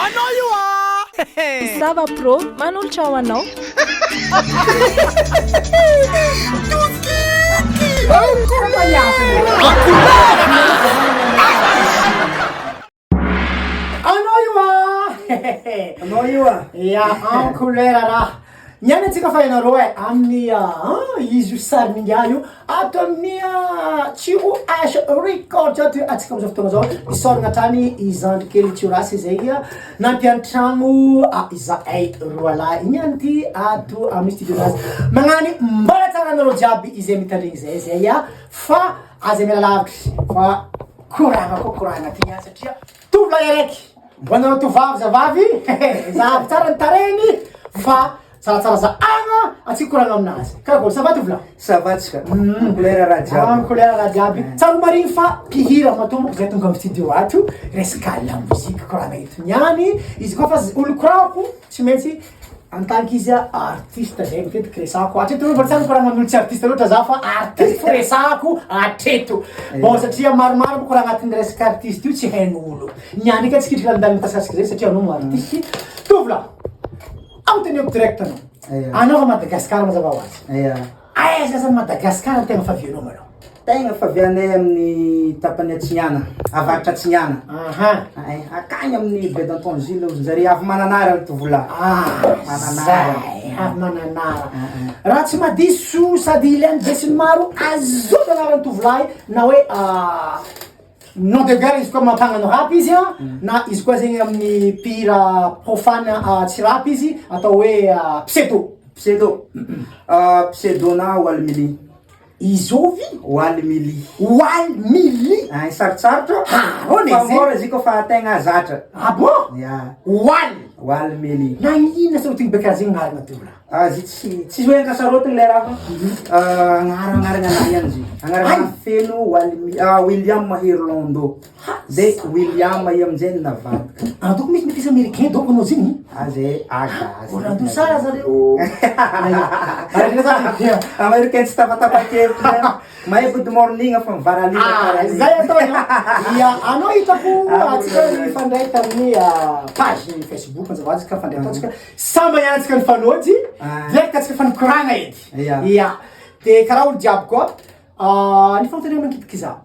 Anao io ah! Sava Pro manolotra ho anao. Anao io ah! Anao io ah! Ya, en couleur raha. Niany antsika fa ianareo e, amin'ny ah, izy io sarin'ingahy io, ato amin'ny Tsiro H Records ato antsika amin'izao fotoana izao. Isaorana hatrany i zandry kely Tsiorasy izay nampiantrano izahay roalahy niany ity ato amin'ny studio nazy. Magnany mbola tsara anareo jiaby izay mitandregny izay zay ah, fa aza miala lavitra fa koragna koa koragna ty ihany satria Tovolahy araiky, ho anareo tovovavy zavavy, zahavo tsara ny tarehiny fa tsaratsara zahagna atsika koragna aminazy. Karakory, ça va tovolahy? Ça va tsika. En couleur raha jiaby. En couleur raha jiaby. Tsara ho marigny fa mpihira matoa zay tonga amin'ny studio ato, resaka lamozika koragna eto niany, izy koa fa olo korako tsy maintsy En tant qu'izy artiste zay matetiky resahako hatreto aloha mbola tsy nikoragna amin'olo tsy artiste loatra za fa artiste fo resahako hatreto. Bon satria maromaro manko raha agnatin'ny resaka artiste io tsy hain'olo. Ny ahy ndraiky tsy kitrika lalindalina mikasika zay satria anao no artiste. Tovolahy, anontaniako direct anao. Anao avy Madagascar mazava ho azy. Aiza zany Madagascar no tegna favianao malôha? Tegna favianay amin'ny tapany atsignana, avaratra atsignana. Aha. Ay, akagny amin'ny baie d'Antongil ozinjare avy Mananara ny tovolahy. Ah, Mananara. zay, avy Mananara. Raha tsy madiso sady ilain'ny besinimaro azon'ny anaran'ny tovolahy na hoe nom de guerre izy koa mampagnano rap izy an, na izy koa zegny amin'ny mpihira profane tsy rap izy atao hoe pseudo. Pseudo. Pseudo na Walmily. Izovy? Walmily. Walmily. Ay, sarotsarotra. Ha, ahoana Fa izy? mora izy koa fa tegna zatra. Ah bon? Ya. Wal. Walmily. Nagnino sa ohatry ny beka zegny agnarana tovolahy? Ah, izy tsy tsy hoe ankasarotiny le raha fa ah, agnara agnarana anahy ihany izy. Agnarana Ay. feno Walmi ah, William Mahery-Londo. De William io amizay no navadika. Ah, donc misy métis américain donc anao zegny? Ah, zay ah, gasy. Orlando sara zareo. Américain tsy tapatapa-kevitra. Mahay good morning fa mivaralina Ah, karaha igny. zay atao ya. Ya, anao hitako Ah, atsika oui. nifandray tamin'ny ah, page Facebook mazava azy ka fandray ataontsika. Samba ihany atsika nifanojy. Ah. Direct atsika fa nikoragna edy. Ya. Ya. De karaha olo jiaby koa, ah, ny fanontaniana mankitiky za.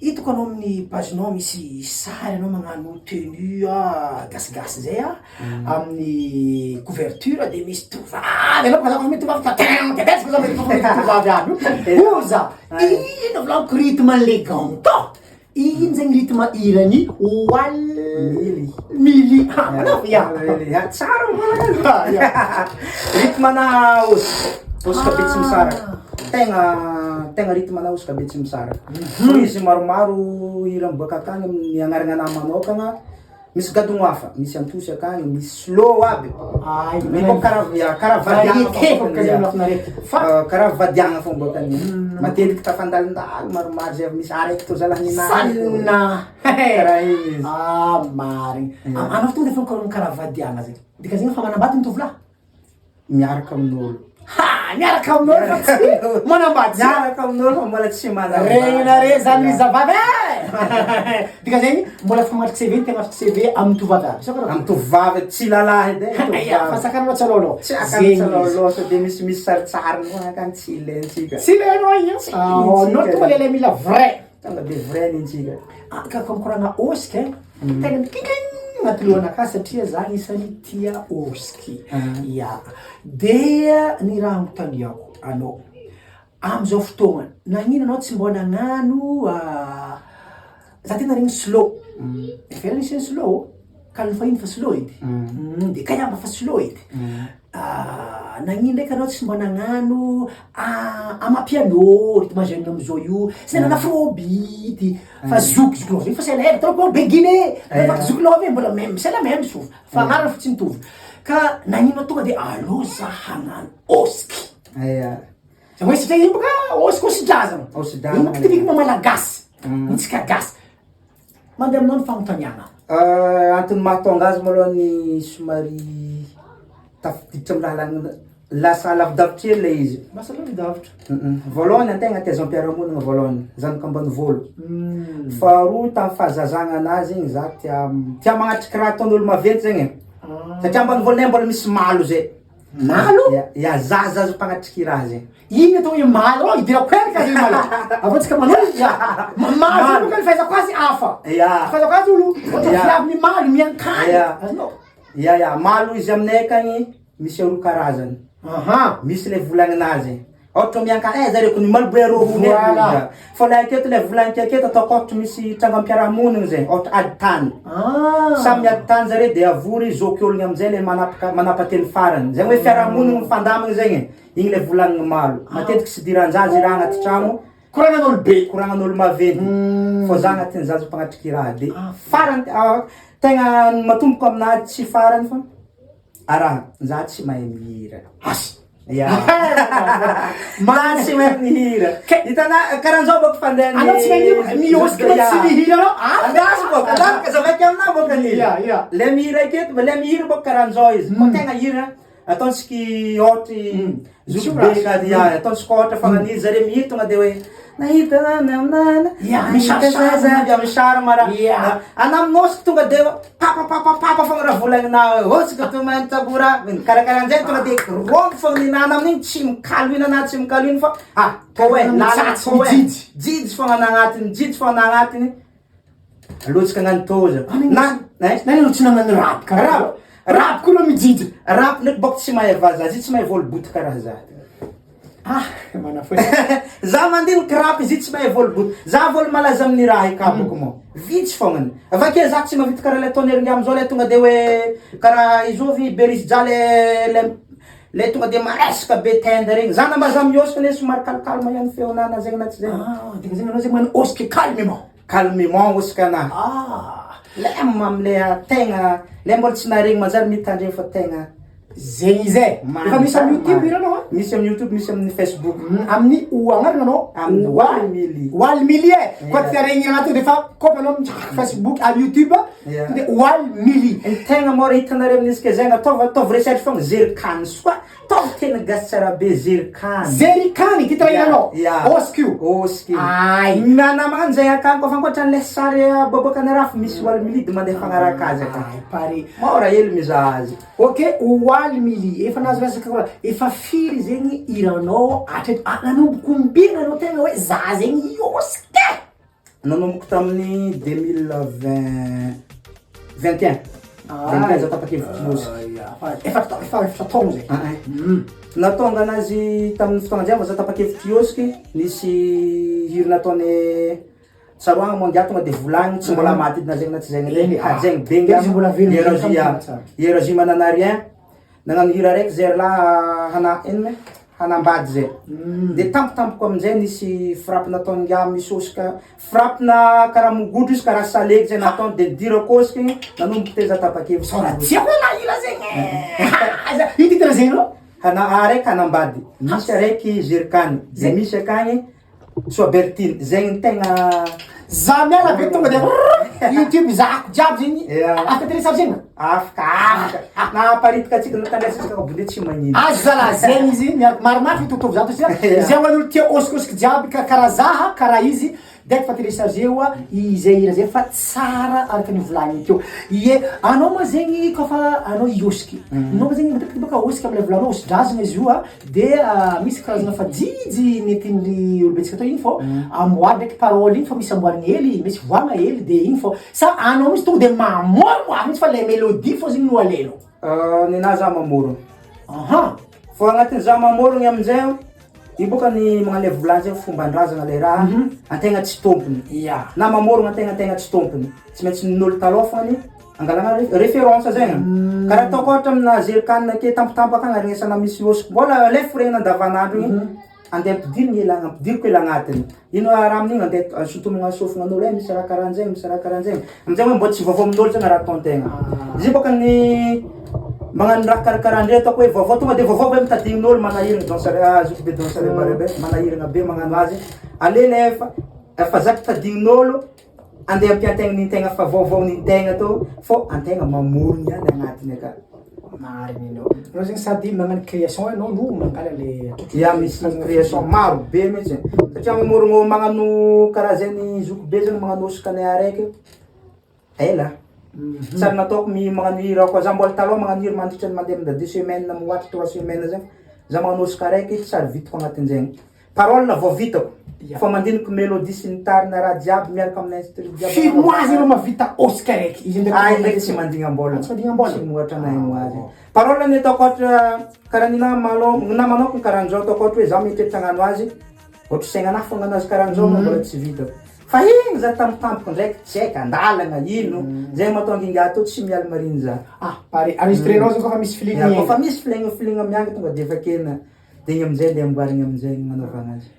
Hitako anao amin'ny page-nao misy sary anao magnano tenue gasigasy zay a, amin'ny couverture de misy tovovavy anao fa misy tovovavy fa tin de betsaka zao misy tovovavy aby io, oza ino volaniko rythme an'le ganton, ino zegny rythme hiran'i Wal Mily. Mily, ha manao ya. Tsara mbola. Rythme na hosika, hosika be tsy misaraka. Tegna tegna rythme na hosika be tsy misaraka. Fô izy maromaro hira miboaka akagny amin'ny agnarana anahy manokagna, misy gadogno hafa, misy antosy akagny, misy slow aby. Ay, Io bôka karaha ya karaha vadiagna Variété fô bôka zegny mahafinaritra. Fa karaha vadiagna fô miboaka an'io. Matetiky tafandalondalo maromaro zay avy misy araiky tô zalahy ninahy. Sanina. Karaha igny izy. Ah, marigny. Anao tonga de fa karaha vadiagna zegny. Dikan'izegny fa manambady ny tovolahy? Miaraka amin'olo. Ha! Miaraka amin'olo fa tsy manambady. Miaraka amin'olo fa mbola tsy manambady. Regninareo zany ry zavavy e! Dikan'izegny mbola afaka magnatriky CV ny tegna afaka CV amin'ny tovovavy aby. Sa karaha Amin'ny tovovavy tsy lalahy edy e, Aya, tovovavy. fa sakananao tsy aloha Tsy akany tsy aloha sao de misimisy saritsariny koa akany tsy ilaintsika. Tsy ilainao io. Tsy Ah, anao ilaintsika. tonga lelahy mila vrai. Tonga de vrai nintsika. Ah, ka ka mikoragna osika e, tegna mikikigny agnaty lohanakahy satria za agnisan'ny tia osiky. Ya. De ny raha anontaniako anao, am'zao fotoagna, nagnino anao tsy mbô nagnano za ty naregny slow, efa ela nisian'ny slow, kalon'ny fahiny fa slow edy, de kaiamba fa slow edy. Nagnino ndraiky anao tsy mba nagnano amapiano rythme jeune amizao io, sy nanana afrobeat fa zoky zokinao zay fa c'est elaela trop be Guinée fa zokinao ave mbola même c'est la même chose fa agnarany fo tsy mitovy ka nagnino anao tonga de aleo za hagnano osiky zany hoe satria iny boka osiky osi-drazana iny boka typiquement malagasy ny tsika gasy Mandeha aminao ny fanontaniana. Antony mahatonga azy malôha ny somary tafiditra amin'ny lalagna. Lasa lavidavitra hely ilay izy. Lasa lavidavitra. Voalohany antegna tezam-piarahamonina voalohany, zanaka ambanivolo. Faharoa tamin'ny fahazazagna anazy igny za tia tia magnatriky raha ataon'olo maventy zegny e. Satria ambanivolonay mbola misy malo zay. Malo? Ya, ya za zaza mpagnatriky raha zegny. Ino atao hoe malo? Oh, idirako hely ka zegny malo. Avy eo tsika manohy. Ya. Malo zegny boka ny fahaizako azy hafa. Ya. Fahaizako azy olo ohatra Ya. viavy mimaly miankany. Ya. Azonao? Ya ya, malo izy aminay akagny misy aroa karazany. Aha. Misy le volagninazy. Ohatra miankany, eh zareo kony malo be arô hono e. Voilà. Fa le aketo le volagniko aketo ataoko ohatra misy trangam-piarahamonigny zay, ohatra ady tany. Ah. Samy miady tany zare de avory zokiologny amizay le manapaka manapa-teny farany. Zegny hoe fiarahamonigny mifandamigny zegny e. Igny le volagniny malo. Matetiky tsy idiran-jaza i raha agnaty tragno. Koragnan'olo be. Koragnan'olo maventy. Fô za agnatin'ny zaza mpagnatriky raha de farany tegna matomboko aminazy tsy farany fa araha za tsy mahay mihira. Asy. Ya. Za tsy mahay mihira. Hitanà karahan'zao bôka fandehan'ny Anao tsy mahay mihira, mihôsika anao tsy mihira anao. Ah. Andraso bôka, andraso ka zavaiko aminà bôka ny Ya, ya. Le mihira aketo, le mihira bôka karahan'zao izy. Kô tegna hira Ataontsiky ôhatry zoky be ka ya, ataontsika ôhatra fa naniry zare mihira tonga de hoe nahita nanana Ya, nahita zaza ya misarima raha. Ya. Ana amin'ôsiky tonga de papapapapapa fogna raha volagninao hoe ôsika to mahay mitsabo raha, karakarahan'zay tonga de rôngo fogna ninana amin'igny tsy mikalo ino ana tsy mikalo ino fa ah tô e lalana Mitsatso, tô e mijijy. jijy fogna ana agnatiny jijy fogna ana agnatiny. Alohantsika hagnano toza. Na, eh? Na anao tsy nagnano rap karaha. Rap. Rap koa anao mijijy. Rap ndraiky bôko tsy mahay vazaha, izy tsy mahay vôlibody karaha za. Ah, manafohy. Za mandiniky rap izy tsy mahay vôlibody. Za vôlo malaza amin'ny raha eka bôko moa. Vitsy fognany. Avake za tsy mahavita karaha le ataon'i Heringiamy zao le tonga de hoe karaha izôvy Berisy Jah le le le tonga de maresaka be tenda regny. Za na mba za miôsika anie somary calme ihany feonà na zegny na tsy zegny. Ah, dikany zegny anao zegny magnano ôsiky calmement. Calmement osika ana. Ah. Lem amle tegna, le mbola tsy naregny manjary mitandregny fa tegna. Zegny izy e. Efa misy amin'ny YouTube hiranao a? Misy amin'ny YouTube, misy amin'ny Facebook. Amin'ny o agnarana anao? Amin'ny Walmily. Walmily e. Koa tsy aregny hira tonga de fa kopy anao amin'ny Facebook, amin'ny YouTube. Yeah. Tonga de Walmily. Ny tegna mora hitanareo amin'izy ke zegny ataova ataovy recherche fogna Zerikany soa. Ataovy teny gasy tsara be Zerikany. Zerikany, titre hiranao? Ya. Ôsiky io. Ôsiky. Ay. Na magnano zay akany koa fa ankoatran'ilay sary aboaboakan'ny rafy misy Walmily de mandeha fagnaraka azy akany. Ay, pare. Mora hely mizaha azy. Ok, Walmily, efa nahazo resaka kora, efa firy zegny hiranao hatreto, ah, nanomboko ombia anao tegna hoe za zegny hiôsiky e? Nanomboko tamin'ny 2020 21 21 za tapa-kevitry nosy. Efa efa efatra taogno zay. Ah, ah. Nahatonga anazy tamin'ny fotoagna zay vao za tapa-kevitry hiôsiky, nisy hira nataony Tsaroagna moa ngiahy tonga de volagniny tsy mbola maty edy na zegny na tsy zegny Eny, le hajaigny be ngiahy. Izy mbola velogno Erosia, tsara. Erosia manana rien. Nagnano hira raiky zay ry lahy hana ino ma hanambady zay. De tampotampoko aminjay nisy frappe nataon'i ngiahy misy hosika frappe na karaha mogodro izy karaha salegy zay nataony de nidirako hosika igny nanomboka teo za tapa-kevitra. Sao raha tiako elah hira zegny e! Aza ino titre zegny rô? Hana araiky hanambady, misy araiky zerikany, de misy akagny Soa Bertine, zegny ny tegna. Za miala be tonga de YouTube zahako jiaby zegny. Yeah. Afaka téléchargena? Afaka, afaka. Na aparitaka antsika na tandresantsika ka bonde tsy magnino. Aza lazaigny izy miaraka maromaro fitotovy zato satria Yeah. zay ho an'olo tia ôsikôsiky jiaby ka karaha zaha karaha izy direct fa télécharger oa izay hira zay fa tsara araka ny volagniny teo. Ie, anao moa zegny kaofa anao hiôsiky, anao moa zegny matetiky bôka ôsiky amle volanao ôsi-drazagna izy io a, de misy karazagna fa jijy nentin'ny olobentsika tao igny fô amboary ndraiky parole igny fa misy amboarigny hely, misy voagna hely de igny fô, sa anao mihitsy tonga de mamôrogno mihitsy fa le mélodie fô zegny no alainao? Nenaha za mamôrogno. Aha. Fô agnatin'ny za mamôrogno aminjay aho, io bôka ny magnano le volagny zay fomban-drazagna le raha, antegna tsy tompony. Ya. Na mamôrogno antegna antegna tsy tompony. Tsy maintsy nin'olo talôha fognany angalagna référence zegny. Karaha ataoko ôhatra amina jerrycan ake tampotampoka akagny aregnesana misy hôsiko mbola le foregna andavanandro igny, andeha ampidirigny hely ampidiriko hely agnatiny. Ino raha amin'igny andeha sontomigna sofignan'olo e misy raha karahan'zegny, misy raha karahan'zegny. Amizay hoe mbô tsy vaovao amin'olo zegny raha ataon-tegna. Izy io bôka ny magnano raha karakarahan-dreo ataoko hoe vaovao tonga de vaovao be mitadidin'olo manahirana dans sa zoky be dans sa rebarebe manahirana be magnano azy. Ale le efa efa zatra tadidin'olo andeha ampiantegna ny tegna fa vaovao ny tegna tô fô antegna mamorogno ihany agnatiny aka. Marigny anao. Anao zegny sady magnano création anao no mangala le Ya misy création maro be mihitsy satria mamorogno magnano karaha zegny zoky be zegny magnano hosok'anay araiky ela. Tsy ary nataoko ny magnano hira koa za mbola taloha magnano hira mandritra ny mandeha mandeha deux semaines mihoatry trois semaines zegny za magnano hosoka araiky tsy ary vitako agnatin'izegny. Parole vao vitako fa mandiniky mélodie sy ny tariny raha jiaby miaraka amin'ny instru jiaby. Firy mois zay anao mahavita hosoka araiky? Izy ndraiky Ahy ndraiky tsy mandigna-mbola. Tsy mandigna-mbola? Tsy mihoatra na un mois zegny. Parole ny ataoko ohatra karaha ny na malo na manokana karaha an'izao ataoko ohatra hoe zaho mieritreritra hagnano azy ohatra saignanahy fô hagnano azy karaha an'izao fa mbola tsy vitako. Fa igny za tampotampoka ndraiky tsy haiko andalagna ino zegny mahatonga ingahy tô tsy miala marigny za. Ah, pare enregistrenao zany kôfa misy feeling Ya, miainga. kôfa misy feeling feeling miainga tonga de efa kena de igny amizay ndeha amboarigny amizay agnanaovagna azy.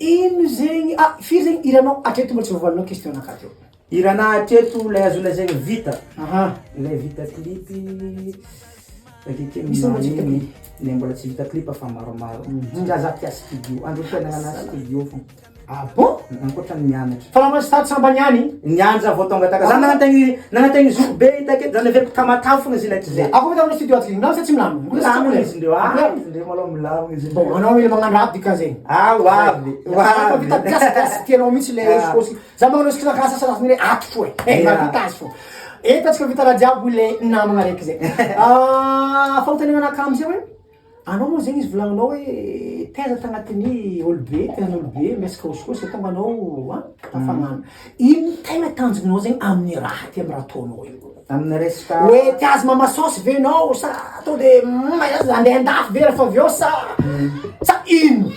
Ino zegny, ah firy zegny hiranao hatreto mbola tsy voavalinao question nakahy teo. Hiranahy hatreto lay azo lazaigny vita, Aha. lay vita clip akeke Misy mbola tsy vita amin'igny, clip? lay mbola tsy vita clip fa maromaro satria za tia studio, andro fiainagnanahy studio fô. Ah bon? Ankoatra ny mianatra. Fa raha stade sambany ihany? Niany za vao tonga taka. Za nanantegny nanantegny zoky be hitako za neveriko Tamatave fogna izy ilay zay. Ako vita amin'ny studio aty, milamy sa tsy milamy? Milamina izy ndreo. Ah, izy ndreo malôha milamina izy Bon, anao mila magnano rap dikan'izay. Ah, ho avy, ho avy. Vita gasy gasy tianao mihitsy le Ah. hosy. Za magnano hosy kasa sasa hoe ato fo e. Eh, Yeah. mahavita azy fo. Eto antsika vita raha jiaby le namagna raiky zay. Ah, fanontaniana anakahy amizay hoe anao moa zegny izy volagninao hoe taiza tagnatin'ny olobe, taiza-n'olobe miresaka hosihosy de tonga anao an tafagnano. Ino tegna tanjognao zegny amin'ny raha ty, amin'ny raha ataonao io? Amin'ny resaka Hoe tia azy mama saosy ve anao sa to de mandeha andafy ve rehefa avy eo sa sa ino?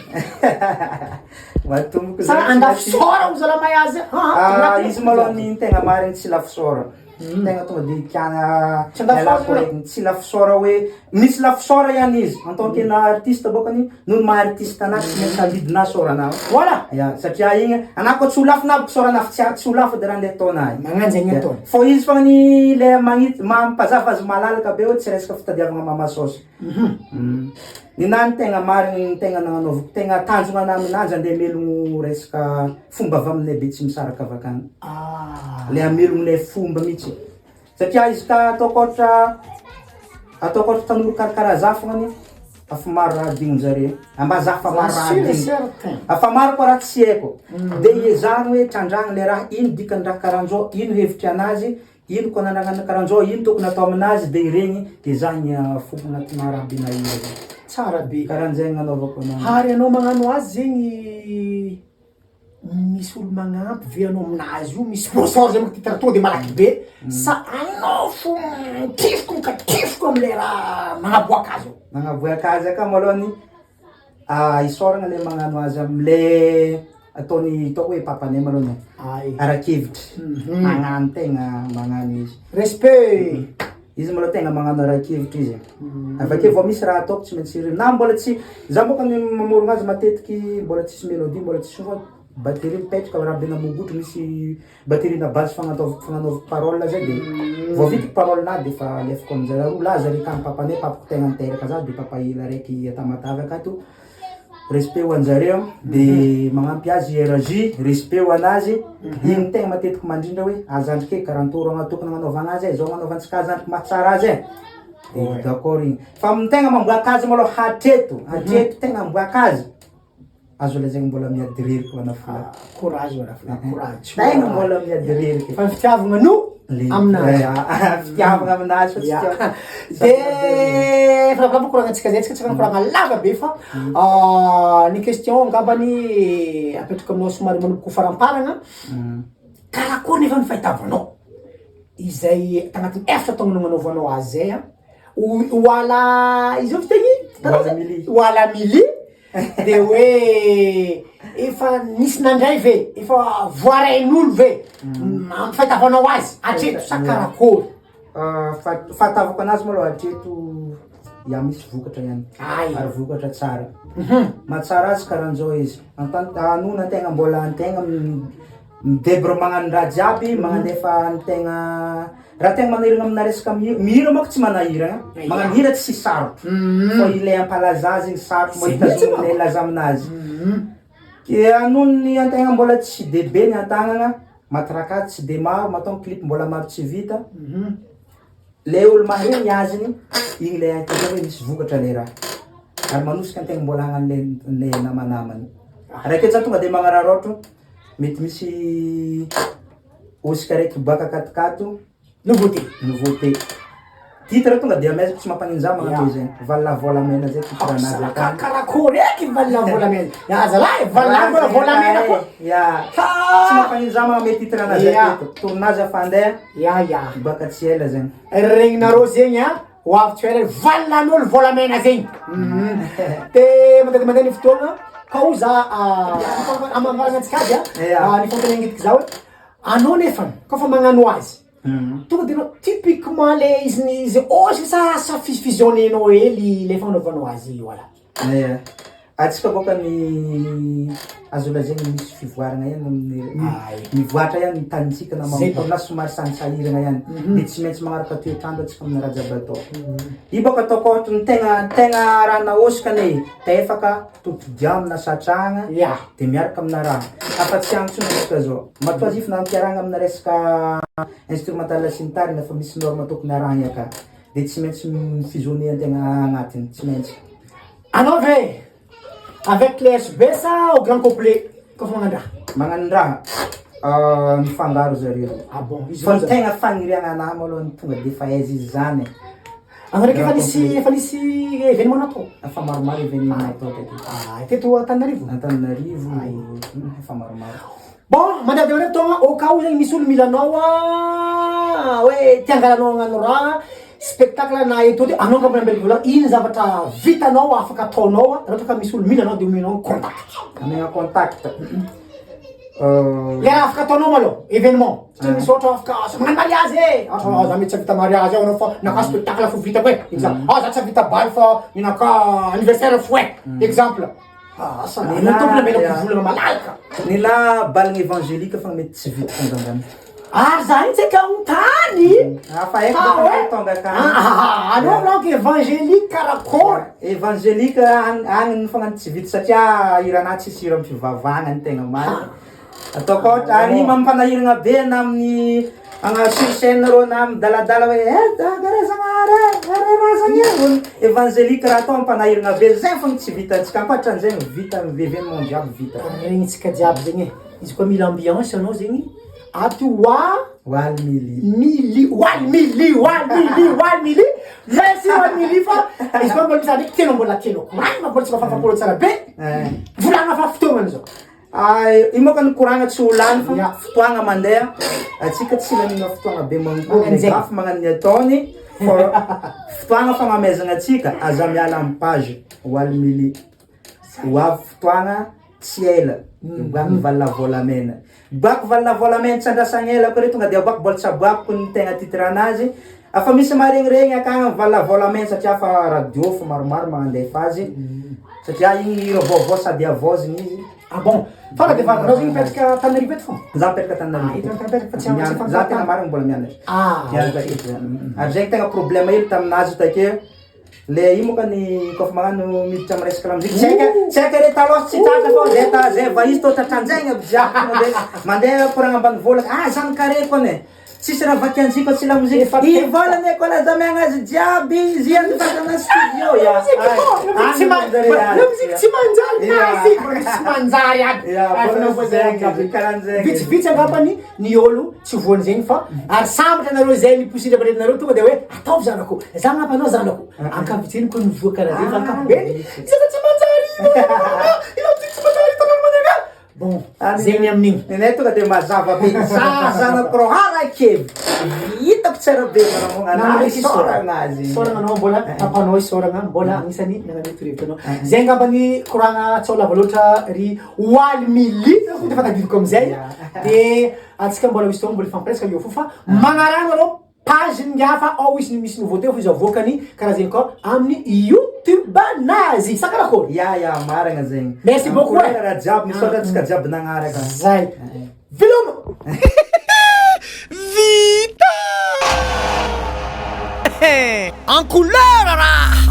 Matomboko Sa zany tsy andafy maintsy- sôra ho zalahy mahay azy? Ah, izy malôha ny tegna marigny tsy lafo sôra. Tegna tonga de kiagna Tsy andafy ialako sôra raiky, tsy lafo sôra hoe misy lafo sôra ihany izy en tant que na artiste bôkany noho ny maha artiste anahy tsy maintsy alidina sôranahy. Voilà! Ya, satria igny anah koa tsy ho lafo na aby sôranahy fa tsy tsy ho lafo edy raha andeha ataonahy. Magnano zegny Ya. ataony. Fô izy fogna ny le magnitsy mampazava azy malalaka be hoe tsy resaka fitadiavagna mama saosy. Ninahy ny tegna marigny ny tegna nagnanaovako tegna tanjogna anahy aminazy andeha hamelogno resaka fomba avy aminay Betsimisaraka avy akagny. Le hamelogno le fomba mihitsy satria izy ka ataoko ôhatra ataoko ôhatra tanora karakaraha za fognany afa maro raha adinonjare, ambazaha fa maro raha adino, afa maro koa raha tsy haiko de iezahana hoe trandrahana le raha ino dikany raha karanzao, ino hevitry anazy Ino ko anandragnana karanzao, ino tokony atao aminazy de iregny de za ny foko agnatina raha be nahira zay. Tsara be. Karanzay gnanaovako anazy. Ary anao magnano azy zegny misy olo magnampy ve anao aminazy io, misy sponsor zay manko titre tonga de malaky be sa anao fo mikifoka mikakifoka amle raha magnaboaka azy io? Magnaboaka azy aka malôhany isaoragna le magnano azy amle ataony ataoko hoe papanay malôha Ay. ara-kevitry magnano tegna magnano izy. Respect. Izy malôha tegna magnano ara-kevitry izy. Avy akeo vao misy raha ataoko tsy maintsy na mbola tsy za bôka ny mamorogno azy matetiky mbola tsisy mélodie mbola tsisy fa batterie mipetraka raha be namogotro misy Batterie na basse fagnataovako fagnanaovako parole zay de vao vitako parole nahy de efa alefako aminjareo roa lahy zare akagny papanay papako tegna niteraka za de papa ela raiky a Tamatave akato respect ho anjareo de magnampy azy RJ respect ho anazy igny tegna matetiky mandrindra hoe azandriky e karantoro agna tokony agnanaovagna azy e zao agnanaovantsika azy zandriky mahatsara azy e de d'accord igny fa amin'ny tegna mamboaka azy malôha hatreto hatreto tegna amboaka azy Azo lazaina mbola miady rerika ho an'Afrique. Ah, courage ho an'Afrique, courage. Tegna mbola miady rerika. Fa ny fitiavagna no aminazy. Fitiavagna aminazy fa tsy fitiavagna. De efa lavalava koragnantsika zay, tsika tsy mikoragna lava be fa ah, ny question angambany apetrako aminao somary manomboka ho faramparagna. Karakory nefa ny fahitavanao izay tagnatin'ny efatra taogno nagnanaovanao azy zay an, ho à la izy io fiteny? Ho à la mili. De hoe efa nisy nandray ve? Efa voarain'olo ve? Amin'ny fahitavanao azy hatreto sa karakôry? Fahatavako anazy malôha hatreto ya misy vokatra ihany Ay. ary vokatra tsara. Mahatsara azy karahan'zao izy, en tant anona antegna mbola antegna Midebr magnano raha jiaby, magnandefa ny tegna raha tegna manahirana amina resaka mihira, mihira manko tsy manahirana, magnano hira tsy sarotro fa ilay hampalaza azy igny sarotro mahita zao ilay laza aminazy. Ke noho ny antegna mbola tsy de be ny an-tagnana, matraka tsy de maro, matoa ny clip mbola maro tsy vita. Le olo mahare ny aziny, igny le ahitana hoe misy vokatra le raha. Ary manosika antegna mbola hagnano le le namanamany. Raha akeo za tonga de magnararaotro, mety misy hosika araiky baka akatokato, Nouveauté. Nouveauté. Titre tonga de amaiziko tsy mampagnino za magnano zegny. Valala volamena zay titre anazy akany. Karakory eky valala volamena. Ya zalahy valala mbola volamena koa. Ya. Tsy mampagnino za magname titre anazy aketo. Tournage afa andeha. Ya ya. Baka tsy ela zegny. Regninareo zegny a, ho avy tsy ho ela valalan'olo volamena zegny. De mandeha de mandeha ny fotoagna, ka hoy za amamaragna antsika azy a, ny fanontaniana ngitiky za hoe anao nefany kaofa magnano azy, tonga de anao typiquement le izy ny izy ôhatra sa sa fusionner-nao hely le fagnaovanao azy voilà. Ia, antsika bôka ny azo lazaina misy fivoarana ihany amin'ny mivoatra ihany ny tanintsika na manomboka na somary sanisahirana ihany de tsy maintsy magnaraka toetr'andro antsika amin'ny raha jiaby atao. Io bôka ataoko ôhatry ny tegna tegna raha nahosoka anie tefaka, totodiao amina satragna de miaraka amina raha, afa tsy agny intsony antsika zao, matoa izy io efa nampiarahana amina resaka instrumental sy ny tariny efa misy norme tokony arahina ka. De tsy maintsy mi-fusionner antegna agnatiny, tsy maintsy. Anao ve avec les SB sa au grand complet kôfa magnano raha? Magnano raha? Mifangaro zareo. Ah bon, izy Fa ny tegna fagniriagna anahy malôha ny tonga de efa aiza izy zany e. Anao ndraiky efa nisy efa nisy événement natao? Efa maromaro événement natao teto. Ah, teto Antananarivo? Antananarivo, efa maromaro. Bon, mandeha de mandeha fotoagna, au cas où zegny misy olo mila anao a, hoe te hangalanao hagnano raha, spectacle na eto de anao angamba ambela vola, ino zavatra vitanao afaka ataonao a, raha ohatra ka misy olo mila anao de omenao contact. Omena contact. Le raha afaka ataonao malôha, événement, satria misy ohatra afaka asa magnano mariage e, asa za mety tsy hahavita mariage aho anao fa naka spectacle fo vitako e, exemple, ah za tsy hahavita bal fa ninaka anniversaire fo e, exemple. Asa Ny anao tompony lahy amelako volana malalaka. Ny lahy balina évangélique fa mety tsy vitako angambany. Ary za iny tsy hankanontany. Ah, fa haiko Ah, bôka ouais. tonga akany. Ah, anao manko évangélique karakôry. Évangélique agny agny ny fagnano tsy vita satria hiranahy tsisy hira am-pivavahagna ny tegna marina. Ataoko ohatra ary iny mampanahiragna be na amin'ny agna sur scène rô na midaladala hoe eh karaha Zagnahary eh, are razagna eh, hono évangélique raha atao mampanahiragna be zay fogna tsy vitantsika ankoatran'izay vita ny événement jiaby vita. Regnintsika jiaby zegny e, izy koa mila ambiance anao zegny ato hoa Waly mily. Mily, waly mily, waly mily, waly mily, merci waly mily fa izy koa mbola misy raha ndraiky tianao mbola tianao koragna mbola tsy mafafapo tsara be, volagna fa fotoagnany zao. Io moka ny koragna tsy ho lany fa fotoagna mandeha, atsika tsy lanina fotoagna be mankory ny gafy magnano ny ataony fa fotoagna fagnamezagna atsika aza miala amy page Waly Mily, ho avy fotoagna tsy ela miboaka valina volamena, miboaka valina volamena tsy andrasagna ela koa re tonga de aboaka mbola tsy aboakako ny tegna titre anazy, afa misy maregniregny akagny amy valina volamena satria fa radio fa maromaro magnandefa azy. Satria igny hira vaovao sady havaozina izy. Ah bon? Fa raha dia anao zegny mipetraka Antananarivo eto fô? Za mipetraka Antananarivo. Ah, eto mipetraka fa tsy tsy Mianatra, za tegna marina mbola mianatra. Ah, Mianatra ok. eto zany. Ary zegny tegna problème hely taminazy take le io moka ny kôfa magnano miditra amy resaka lamozika tsy haika tsy haika re taloha tsy tratra fô zay ta zay va izy tô tratran'zegny aby jiaby tonga de mandeha koragna ambanivôlaka ah zany kareko ane. Tsisy raha vakiantsika tsy lamoziky. Efa I volana e kola zamiagna azy jiaby izy andifasana studio ya. Tsy ma- lamoziky tsy manjary nazy tsy manjary aby. Ya, Ary mbola fanaovana zegny zay izy, karahan'zegny. Vitsivitsy angambany ny olo tsy voan'zegny fa ary sambatra nareo zay niposindra aman-dreninareo tonga de hoe ataovy zanako, za angamba anao zanako. Ankavitsy ko ny voa karaha zay fa ankapobeny zaza tsy manjary. Io lamoziky tsy manjary hitanao mandeha. Bon, zegny ny amin'igny. Nenay tonga de mazava be. Za zanako rô harakely. Hitako tsara be Nanome isaoragna azy. Isaoragna anao mbola papanao isaoragna mbola agnisan'ny nanome torohevitra anao. Zay angamba ny koragna tsy ho lava loatra ry Waly Mily fa de fa tadidiko amizay. De antsika mbola misy fotoagna mbola hifampiresaka eo fo fa magnarano arô page ny hafa ao izy misy nouveauté fo izy avoakany karaha zegny koa amin'ny youtube anazy sa karakôry? Ya ya marigna zegny. Merci beaucoup e. Raha jiaby misaotra antsika jiaby nagnaraka. Zay. Veloma. Vita! En couleur raha!